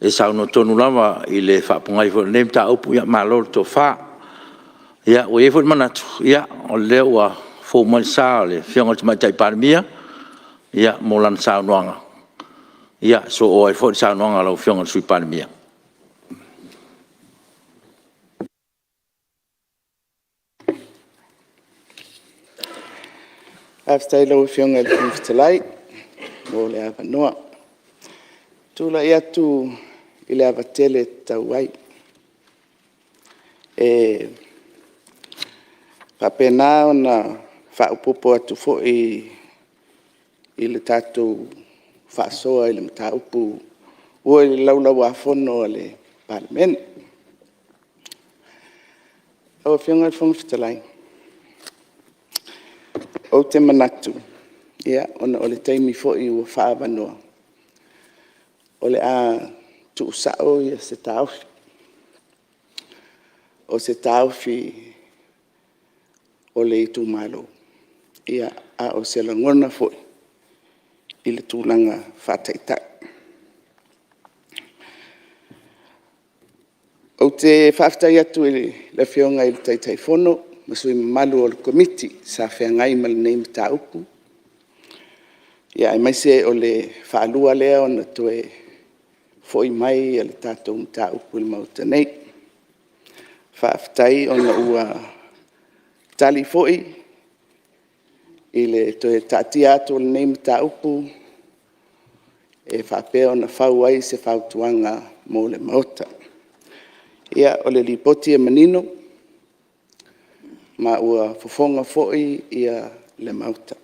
e saunoa tonu lava i le faapogai foi o lenei mataupu, malo le tofa. Ia ua i ai foi le manatu, o lea ua fou mai le sa o le Afioga i le Tamaitai Palemia mo lana saunoaga, e sooa ai foi le saunoaga a lau Afioga i le Sui Palemia. Faafetai i lau Afioga i le Fofoga Fetalai mo le avanoa. Ou te tulai atu i le ava tele e tatau ai, e faapena ona faaopoopo atu foi i le tatou faasoa i le mataupu ua i le Laulau-a-Fono a le Palemene. Lau Afioga i le Fofoga Fetalai, ou te manatu ona o le taimi foi ua faaavanoa, o le a tuusao se taofi. O se taofi o le itumalo, a o se lagona foi i le tulaga faa-Taitai. Ou te faafetai atu i le Afioga i le Taitaifono ma sui usufono mamalu o le Komiti sa feagai ma lenei mataupu, aemaise o le faalua lea ona toe foi mai o le tatou mataupu i le Maota nei. Faafetai ona ua tali foi i le toe taatia atu o lenei mataupu e faapea ona fau ai se fautuaga mo le Maota. Ia, o le Lipoti e manino, ma ua fofoga foi le Maota.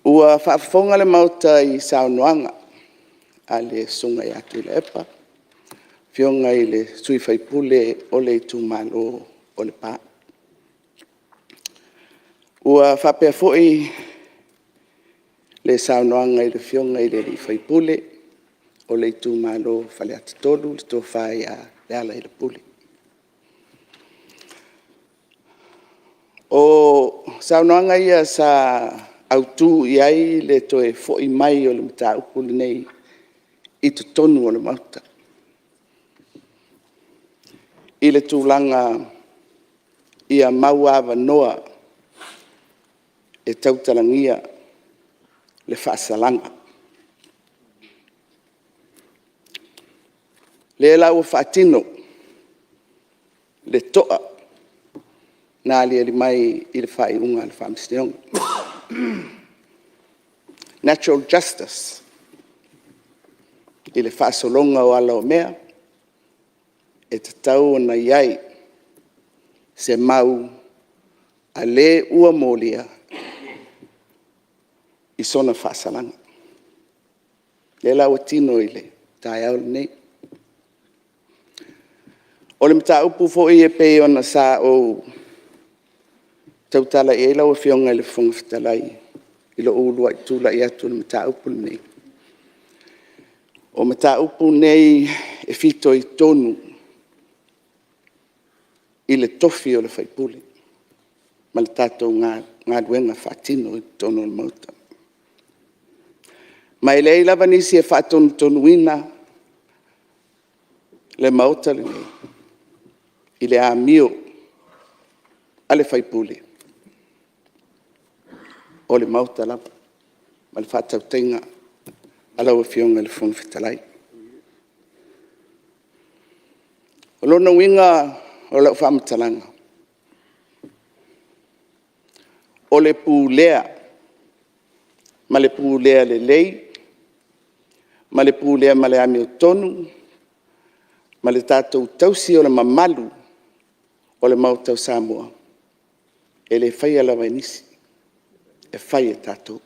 Ua faafofoga le Maota i saunoaga a le Susuga ia Tuilaepa, le Afioga i le sui usufono o le itumalo o Lepa. Ua faapea foi le saunoaga i le Afioga i le sui usufono o le itumalo o Faleata 3, le Tofa ia Lealailepule. O saunoaga ia sa autu i ai le toe foi mai o le mataupu lenei i totonu o le Maota, i le tulaga ia mau avanoa e tautalagia le faasalaga. O lea la ua faatino le toa na aliali mai i le faaiuga a le Faamasinoga, natural justice i le faasologa o ala o mea, e tatau ona i ai se mau a le ua molia i sona faasalaga. O lea la ua tino i le taeao lenei. O le mataupu foi e pei ona sa ou tautala i ai lau Afioga i le Fofoga Fetalai i lou uluai tulai atu i le mataupu lenei, o mataupu nei e fitoitonu i le tofi o le sui usufono ma le tatou galuega faatino i totonu o le Maota. Ma e leai lava nisi e faatonutonuina le Maota lenei i le amio a le sui usufono, o le Maota lava ma le faatautaiga a lau Afioga i le Fofoga Fetalai. O lona uiga o lau faamatalaga, o le pulea ma le pulea lelei ma le pulea ma le amiotonu ma le tatou tausi o le mamalu o le Maota o Samoa, e le faia lava e nisi, e fai e tatou.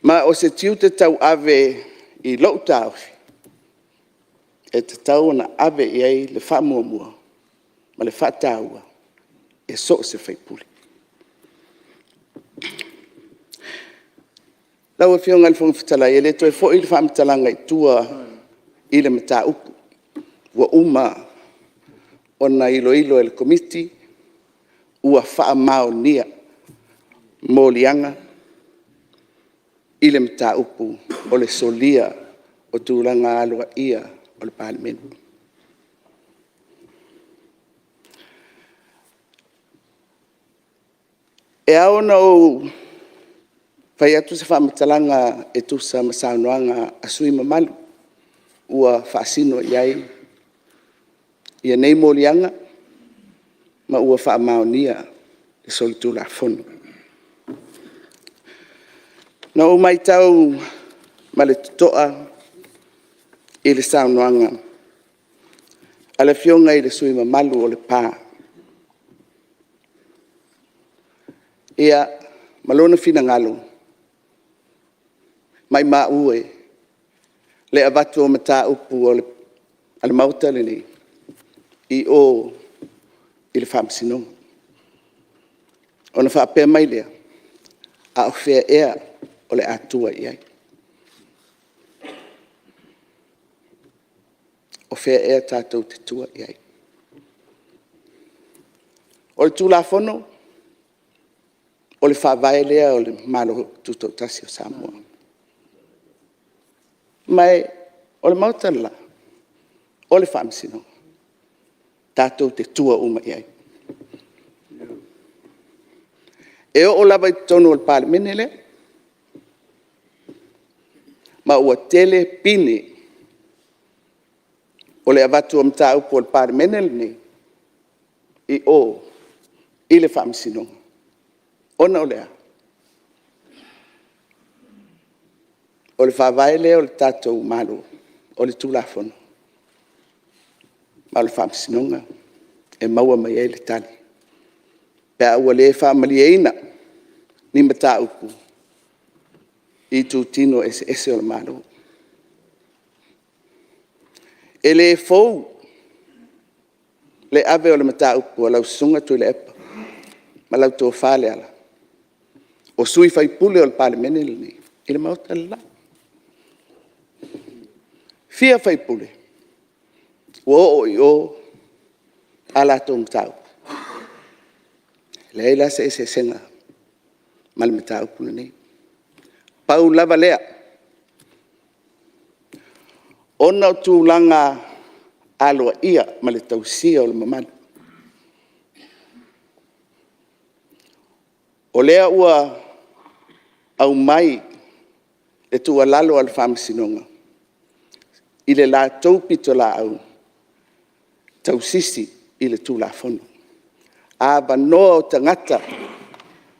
Ma o se tiute tauave i lou taofi, e tatau ona ave i ai le faamuamua ma le faataua e so o se sui usufono. Lau Afioga i le Fofoga Fetalai, e le toe foi le faamatalaga i tua i le mataupu ua uma ona iloilo e le Komiti, ua faamaonia moliaga. i le mataupu o le solia o tulaga aloaia o le Palemene. E ao ona ou fai atu se faamatalaga e tusa ma saunoaga a sui usufono mamalu ua faasino i ai nei moliaga ma ua faamaonia le solitulafono. Na ou matau ma le totoa i le saunoaga a le Afioga i le sui usufono mamalu o Lepa ma lona finagalo, maumau e le avatu o mataupu a le Maota lenei i o i le Faamasinoga. Ona faapea mai lea, a o fea ea o le a tua i ai? O fea ea tatou te tua i ai? O le Tulafono, o le Faavae lea o le Malo Tutoatasi o Samoa. Ma o le Maota le la, o le Faamasinoga, tatou te tua uma i ai. E oo lava i totonu o le Palemene lea, ma ua tele pine o le avatu o mataupu a le Palemene lenei i o i le Faamasinoga, ona o le a? O le Faavae lea o le tatou Malo, o le Tulafono, ma o le Faamasinoga e maua mai ai le tali pe a ua le faamalieina ni mataupu i itutino eseese o le Malo. E le fou le ave o le mataupu a lau Susuga Tuilaepa ma lau Tofa Leala o sui usufono o le Palemene lenei i le Maota le la. E fia sui usufono ua oo i o a latou mataupu? E leai la se eseesega ma le mataupu lenei. Pau lava lea, ona o tulaga aloaia ma le tausia o le mamalu, o lea ua aumai le tuualalo a le Faamasinoga i le latou pitolaau tausisi i le Tulafono, avanoa o tagata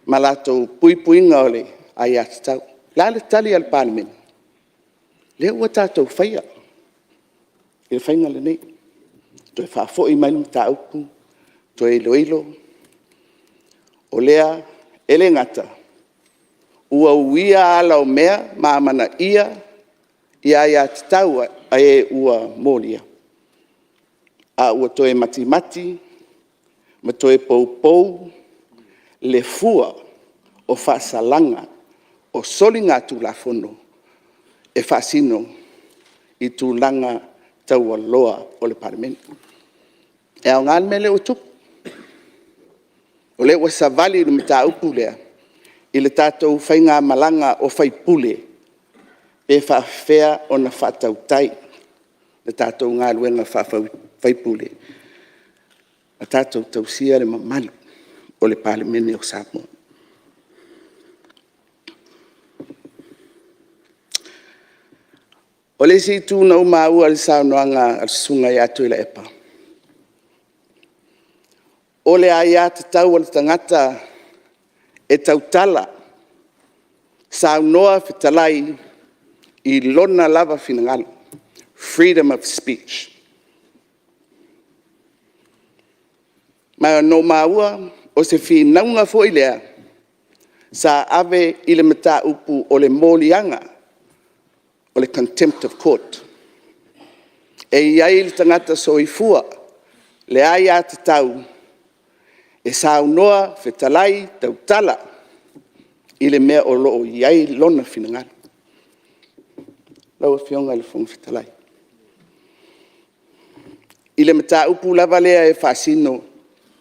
ma latou puipuiga o aiatatau. O le a le tali a le Palemene? Lea ua tatou faia le faiga lenei, toe faafoi mai le mataupu, toe iloilo. O lea e le gata ua uia ala o mea ma amanaia aiatatau a e ua molia, a ua toe matimati ma toe poupou le fua o faasalaga o soligatulafono e faasino i tulaga taualoa o le Palemene. E aoga le mea lea ua tupu, o lea ua savali i le mataupu lea i le tatou faigamalaga o faipule, pe faapefea ona faatautai le tatou galuega faa-faipule ma tatou tausia le mamalu o le Palemene o Samoa. O le isi itu na ou maua i le saunoaga a le Susuga ia Tuilaepa, o le aiatatau a le tagata e tautala, saunoa, fetalai i lona lava finagalo, freedom of speech. Ma na ou maua, o se finauga foi lea sa ave i le mataupu o le moliaga o le Contempt of Court. E i ai i le tagata soifua le aiatatau e saunoa, fetalai, tautala i le mea o lo o i ai lona finagalo. Lau Afioga i le Fofoga Fetalai, i le mataupu lava lea e faasino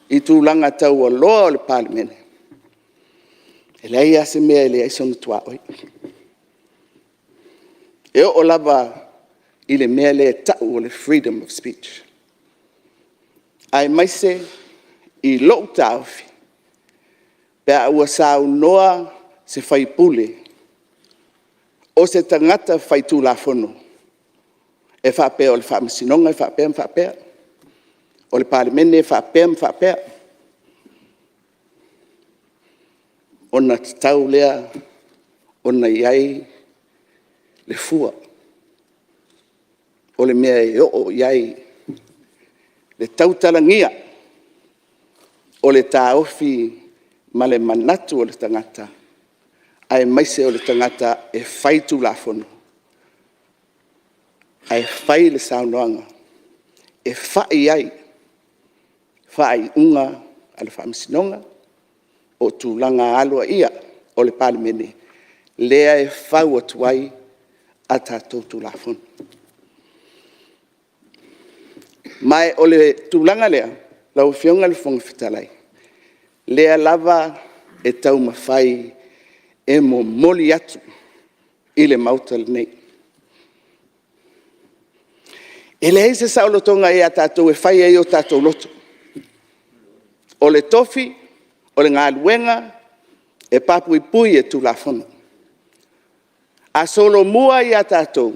i tulaga taualoa o le Palemene, e leai lava se mea e leai sona tuaoi. E oo lava i le mea lea e tau o le freedom of speech, aemaise i lou taofi pe a ua saunoa se sui usufono o se tagata faitulafono e faapea o le Faamasinoga e faapea ma faapea, o le Palemene e faapea ma faapea, ona tatau lea ona i ai le fua o le mea e oo i ai le tautalagia o le taofi ma le manatu o le tagata, aemaise o le tagata e faitulafono, ae fai le saunoaga e fai ai faaiuga a le Faamasinoga o tulaga aloaia o le Palemene, lea e fau atu ai a tatou Tulafono. Ma o le tulaga lea lau Afioga i le Fofoga Fetalai, lea lava e taumafai e momoli atu i le Maota lenei. E leai se saolotoga ia tatou e fai ai o tatou loto. O le tofi, o le galuega, e pa puipui e Tulafono. A solomua ia tatou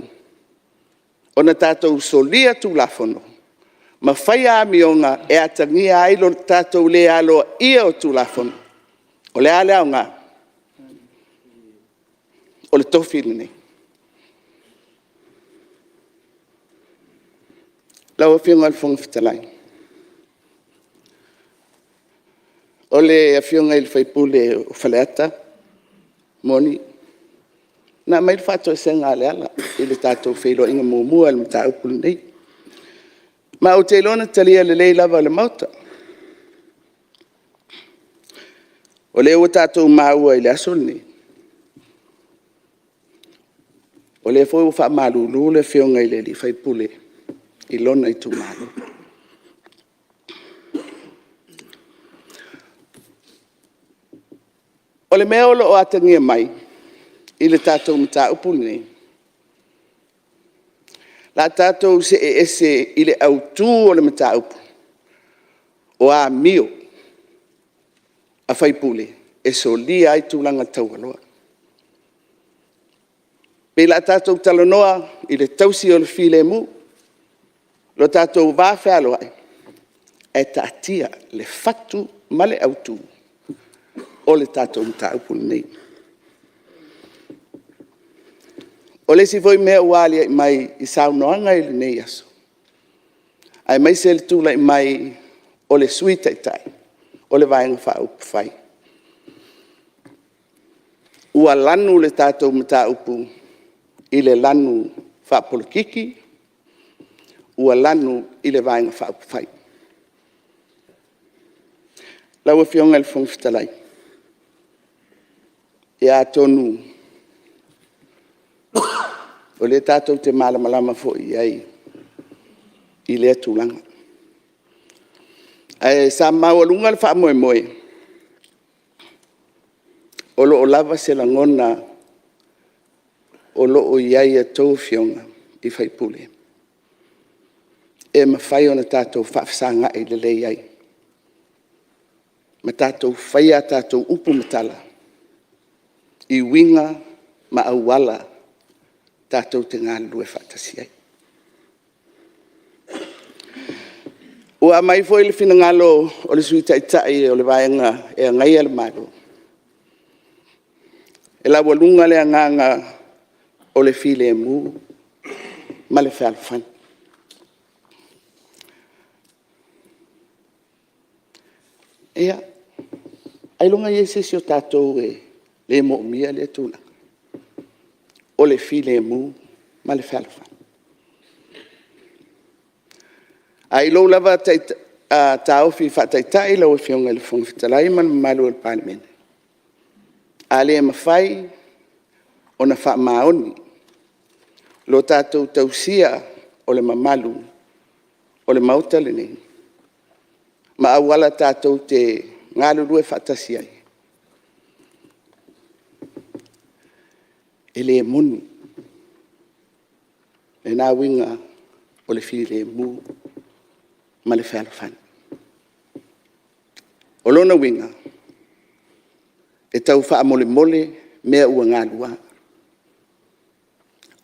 ona tatou solia Tulafono ma faia amioga e atagia ai lo tatou le aloaia o Tulafono, o le a le aoga o le tofi lenei? Lau Afioga i le Fofoga Fetalai, o le Afioga i le sui usufono o Faleata, e moni na aumai le faatoesega a Leala i le tatou feiloaiga muamua i le mataupu lenei. Ma ou te iloa na talia lelei lava e le Maota. O lea ua tatou maua i le aso lenei, o lea foi ua faamalulu le Afioga i le sui usufono i lona itumalo. O le mea o lo o atagia mai i le tatou mataupu lenei, o le a tatou see ese i le autu o le mataupu, o amio a sui usufono e solia ai tulaga taualoa. E pei o le a tatou talanoa i le tausi o le filemu, lo tatou vafealoai, ae taatia le fatu ma le autu o le tatou mataupu lenei. O le isi foi mea ua aliae mai i saunoaga i lenei aso, aemaise le tulai mai o le Sui Taitai o le Vaega Faaupufai, ua lanu le tatou mataupu i le lanu faapolokiki, ua lanu i le Vaega Faaupufai. Lau Afioga i le Fofoga Fetalai, ia atonu o lea tatou te malamalama foi i ai i lea tulaga. Ae sa maualuga le faamoemoe o lo o lava se lagona o lo o i ai i a outou Afioga i sui usufono e mafai ona tatou faafesagai lelei ai ma tatou faia a tatou upu ma tala i uiga ma auala tatou te galulue faatasi ai. Ua aumai foi le finagalo o le Sui Taitai o le Vaega e Agaia le Malo, e laualuga le agaga o le filemu ma le fealofani. Ia, ailoga e i ai se isi o tatou e le moomia lea tulaga, o le filemu ma le fealofani? Ae i lou lava taofi faa-Taitai lau Afioga i le Fofoga Fetalai ma le mamalu o le Palemene, a le mafai ona faamaoni lo tatou tausia o le mamalu o le Maota lenei ma auala tatou te galulue faatasi ai, e le moni. lena uiga o le filemu ma le fealofani. O lona uiga, e tau faamolemole mea ua galua.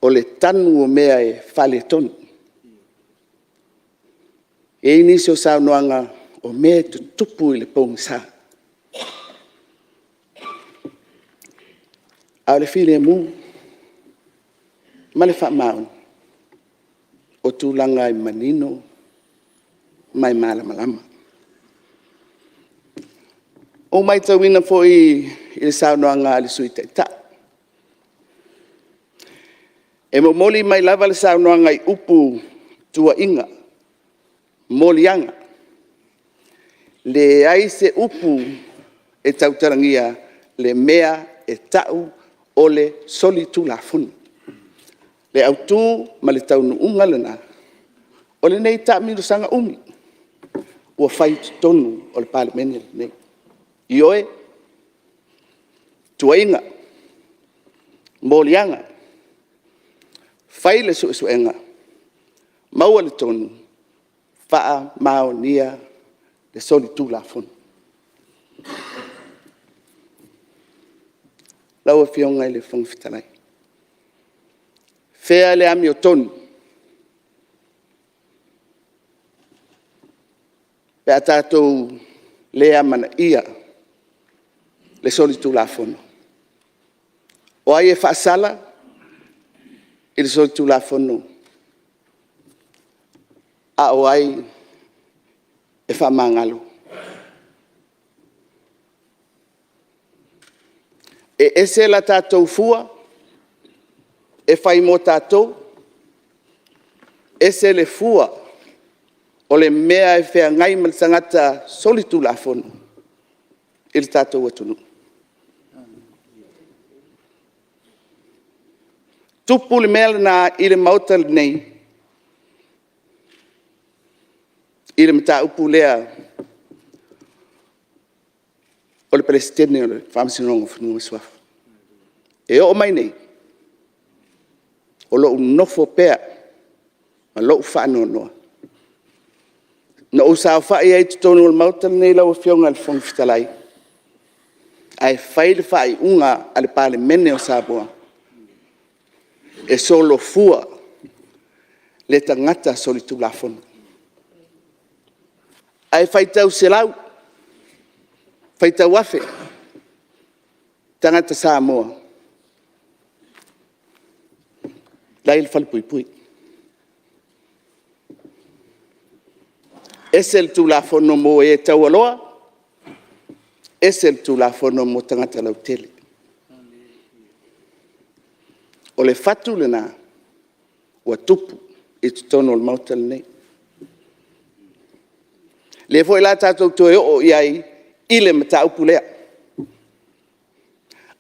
O le tanu o mea e faaletonu. E i ai nisi o saunoaga o mea e tutupu i le pogisa, a o le filemu ma le faamaoni, o tulaga e manino ma e malamalama. Ua ou matauina foi i le saunoaga a le Sui Taitai, e momoli mai lava le saunoaga i upu, tuuaiga, moliaga, leai se upu e tautalagia le mea e tau o le solitulafono. O le autu ma le taunuuga lena o lenei taamilosaga umi ua fai i totonu o le Palemene lenei. Ioe, tuuaiga, moliaga, fai le suesuega, maua le tonu, faamaonia le solitulafono. Lau Afioga i le Fofoga Fetalai, fea le amiotonu pe a tatou le amanaia le solitulafono? O ai e faasala i le solitulafono, a o ai e faamagalo? E ese la tatou fua e fai mo tatou, ese le fua o le mea e feagai ma le tagata solitulafono i le tatou atunuu. Tupu le mea lena i le Maota lenei i le mataupu lea o le Peresetene o le Faamasinoga o Fanua ma Suafa. E oo mai nei, o lou nofo pea ma lou faanoanoa, na ou saofai ai i totonu o le Maota lenei lau Afioga i le Fofoga Fetalai, ae fai le faaiuga a le Palemene o Samoa, e solofua le tagata solitulafono. Ae faitau selau, faitau afe tagata Samoa la e i le falepuipui. Ese le Tulafono mo e taualoa, ese le Tulafono mo tagata lautele. O le fatu lena ua tupu i totonu o le Maota lenei. O lea foi o le a tatou toe oo i ai i le mataupu lea.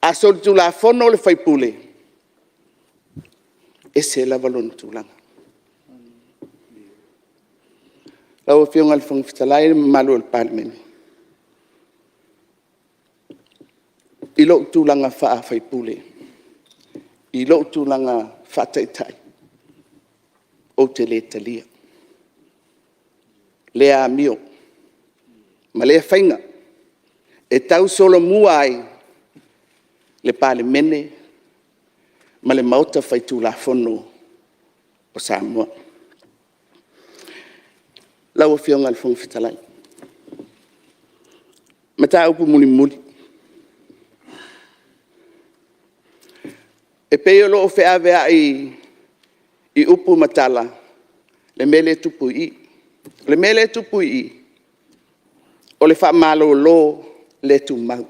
A solitulafono le sui usufono, e ese lava lona tulaga. Lau Afioga i le Fofoga Fetalai ma le mamalu o le Palemene, i lou tulaga faa-sui usufono, i lou tulaga faa-Taitai, ou te le talia lea amio ma lea faiga e tausolomua ai le Palemene ma le Maota Faitulafono o Samoa. Lau Afioga i le Fofoga Fetalai, o le mataupu mulimuli, e pei o lo o feaveai i upu ma tala le mea lea e tupu i i. O le mea lea e tupu i i, o le faamalolo le tumau.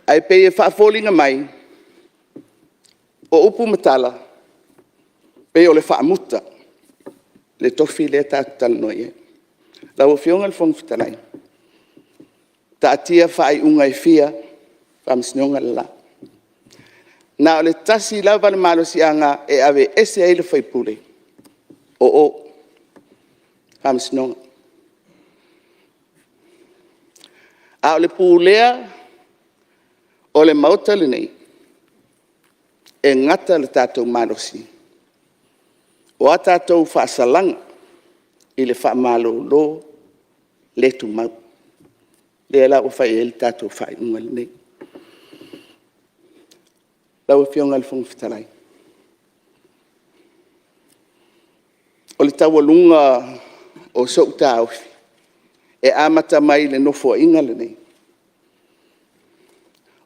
Ae pei e faafoliga mai o upu ma tala, pei o le faamuta le tofi lea tatou te talanoa i ai. Lau Afioga i le Fofoga Fetalai, taatia faaiuga e fia i le Faamasinoga le la. Na o le tasi lava le malosiaga e aveese ai le sui usufono, o o i le Faamasinoga. A o le pulea o le Maota lenei, E gata lo tatou malosi, o a tatou faasalaga i le faamalolo le tumau, lea la ua fai i ai le tatou faaiuga lenei. Lau Afioga i le Fofoga Fetalai, o le taualuga o sou taofi e amata mai i le Nofoaiga lenei,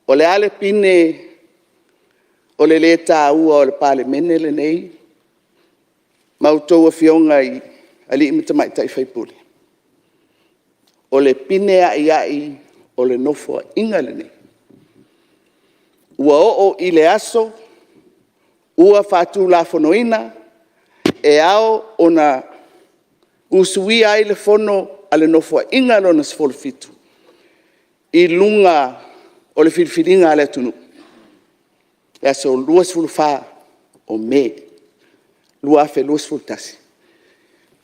o le a le pine o le le taua o le Palemene lenei ma a outou Afioga i alii ma tamaitai sui usufono? O le pine aiai o le Nofoaiga lenei, ua oo i le aso ua faatulafonoina e ao ona usuia ai le Fono a le Nofoaiga Lona XVII i luga o le filifiliga a le atunuu, le aso 24 o Me 2021,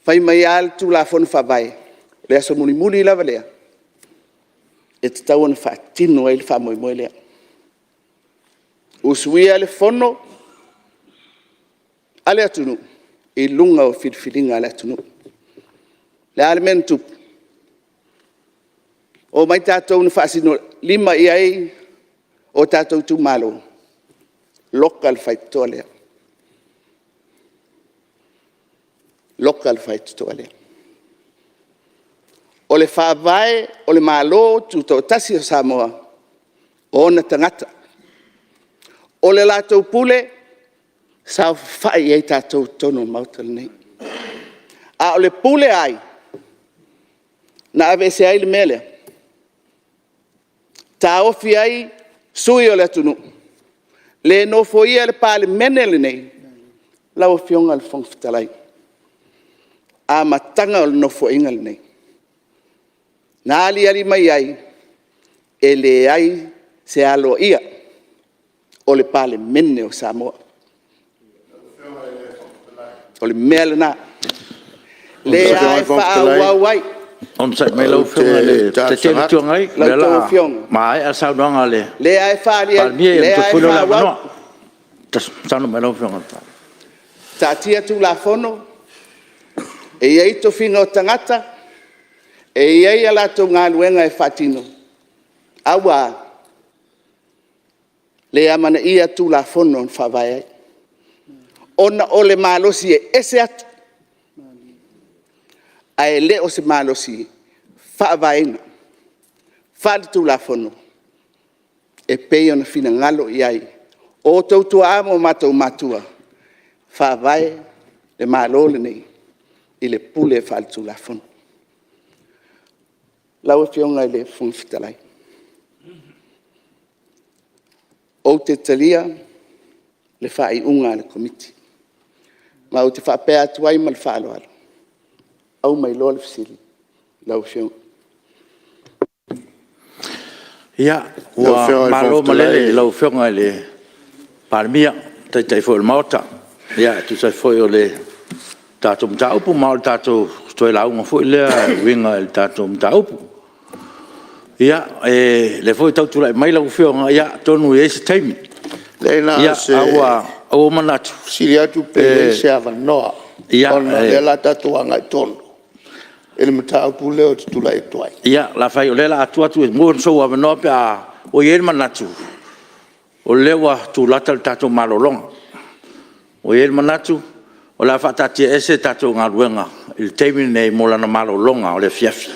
fai mai lava le Tulafono Faavae, o le aso mulimuli lava lea e tatau ona faatino ai le faamoemoe lea. Usuia le Fono a le atunuu i luga o filifiliga a le atunuu. O le a le mea na tupu? Omai tatou na faasinolima i ai o tatou itumalo, loka le faitotoa lea. Loka le faitotoa lea. O le Faavae o le Malo Tutoatasi o Samoa, o ona tagata. O le latou pule, saofafai ai tatou i totonu o le Maota lenei. A o le pule a ai na aveese ai le mea lea? Taofi ai sui usufono o le atunuu, le nofoia le Palemene lenei? Lau Afioga i le Fofoga Fetalai, amataga o le Nofoaiga lenei, na aliali mai ai, e leai se aloaia o le Palemene o Samoa. O le mea lena, lea e faaauau ai. Onosai mai lau Afioga i le Taitai o le Itu Agai, o lea o le a maea le saunoaga a le Palemia ona tuu atu foi lea o le avanoa. Saunoa mai lau Afioga. Taatia Tulafono, e i ai tofiga o tagata, e i ai a latou galuega e faatino, ae ua a? Le amanaia Tulafono na faavae ai, ona o le malosi e ese atu, ae le o se malosi faavaeina faale-Tulafono e pei ona finagalo i ai o outou tuaa ma o matou matua, faavae le Malo lenei i le pule faale-Tulafono. Lau Afioga i le Fofoga Fetalai, ou te talia le faaiuga a le Komiti, ma ou te faapea atu ai ma le faaaloalo, aumai loa le fesili lau Afioga. Ia, ua malo malele i lau Afioga i le Palemia, o le Taitai foi o le Maota, e tusa ai foi o le tatou mataupu, ma o le tatou toe lauga foi lea e uiga i le tatou mataupu. Ia, o lea foi e tau tulai mai lau Afioga, atonu e i ai se taimi. Leai na o se Ae ua ou manatu... fesili atu pe i ai se avanoa, ona o lea o le a tatou agai tonu i le mataupu lea ou te tulai atu ai. Ia, o le a fai o lea o le a tuu atu mo sou avanoa pe a... Ua i ai le manatu, o lea ua tulata i le tatou malologa. Ua i ai le manatu o le a faataatiaese le tatou galuega i le taimi lenei mo lana malologa o le afiafi.